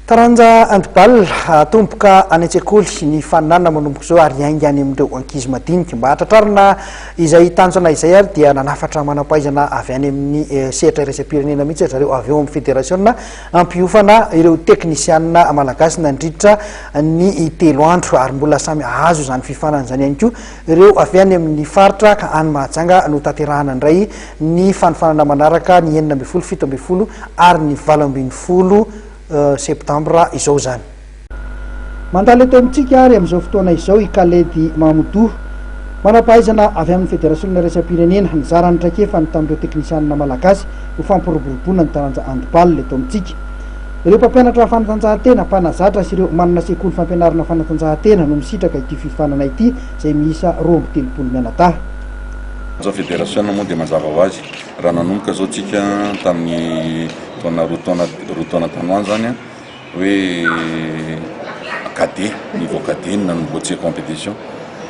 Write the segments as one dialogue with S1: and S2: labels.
S1: Taranja handball, Atomboka any an-tsekoly ny faninanana manomboka izao ary hiainga any amin'ireo ankizy madinika. Mba hahatratrarana izay tanjona izay ary dia nanafatra manam-pahaizana avy any amin'ny sehatra iraisam-pirenena mihitsy ry zareo avy eo amin'ny federasiona hampiofana ireo teknisianina malagasy nandritra ny 3 andro ary mbola samy hahazo izany fiofanana izany ihany koa ireo avy any amin'ny faritra ka any Mahajanga no tanterahana indray ny fanofanana manaraka ny 16, 17 ary ny 18 septambra izao izany. Mandalo eto amintsika ary amin'izao fotoana izao i Khaled Mamoudou, manam-pahaizana avy amin'ny Federasiona iraisam-pirenena, nizara ny traikefany tamin'ireo teknisianina malagasy ho fampiroboroboana ny taranja handball eto amintsika. Ireo mpampianatra fanatanjahantena, mpanazatra sy ireo manana sekoly fampianarana fanatanjahantena no misitraka ity fiofanana ity izay miisa 32 mianadahy.
S2: Izao federasiona moa dia mazava ho azy, raha nanomboka izao tsika tamin'ny taona roa taona roa taona tany ho any zany hoe cadet, niveau cadet no nanombohantsika compétition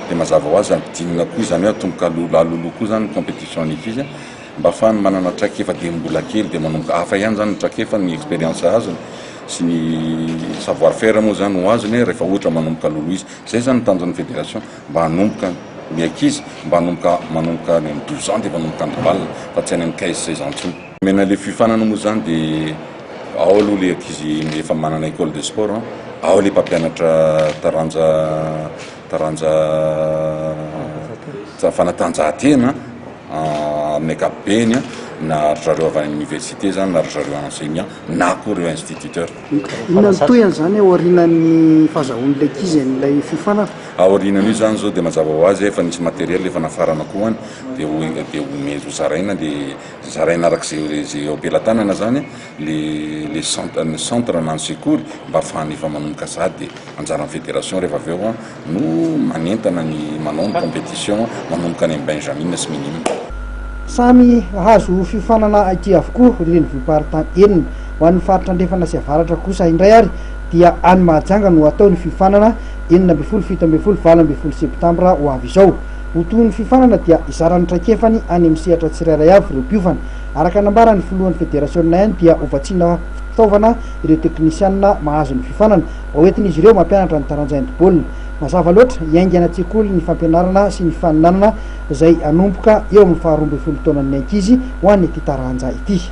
S2: dia mazava ho azy ampidinina koa izany hoe atomboka aloha alohaloha koa zany ny compétition ny ankizy mba ahafahany manana traikefa dieny mbola kely dia manomboka hafa ihany zany ny traikefa ny expérience azony sy ny savoir faire moa zany ho azony rehefa ohatra manomboka alohaloha izy. Zay zany ny tanjon'ny fédération mba hanomboka ny ankizy mba hanomboka manomboka any amin'ny 12 ans dia efa manomboka handball fa tsy any amin'ny 15 16 ans intsony. Omena le fiofanana moa zany dia ao aloha le ankizy efa manana école de sport, ao le mpampianatra taranja taranja fanatanjahantena amin'ny ankapobeny na ry zareo avy any amin'ny université zany na ry zareo enseignant na koa ireo instituteur.
S1: Inona no tohiny izany aorianan'ny fahazahoan'ilay ankizy an'ilay fiofanana?
S2: Aorianan'io izany izao dia mazava ho azy efa nisy matériel efa nafarana koa any dia ho dia ho zaraina le zaraina araka izay izay eo am-pelatanana izany le le centre ny centre na ny sekoly mba ahafahany efa manomboka sahady dia anjaran'ny fédération rehefa avy eo no manentana ny manao ny compétition manomboka any amin'ny benjamine sy minime.
S1: Samy hahazo fiofanana ity avokoa ny renivohi-paritany enina. Ho an'ny faritra andrefana sy avaratra kosa indray ary dia any Mahajanga no hatao ny fiofanana, 16, 17, 18 septambra ho avy izao. Ho tohin'ny fiofanana dia hizara ny traikefany any amin'ny sehatra tsirairay avy ireo mpiofana. Araka ny nambaran'ny filohan'ny federasiona ihany dia hovatsiana fitaovana ireo teknisianina mahazo ny fiofanana mba hoentin'izy ireo mampianatra ny taranja handball. Mazava loatra, hiainga any an-tsekoly ny fampianarana sy ny fifaninanana izay hanomboka eo amin'ny faha 12 taonan'ny ankizy ho an'ity taranja ity.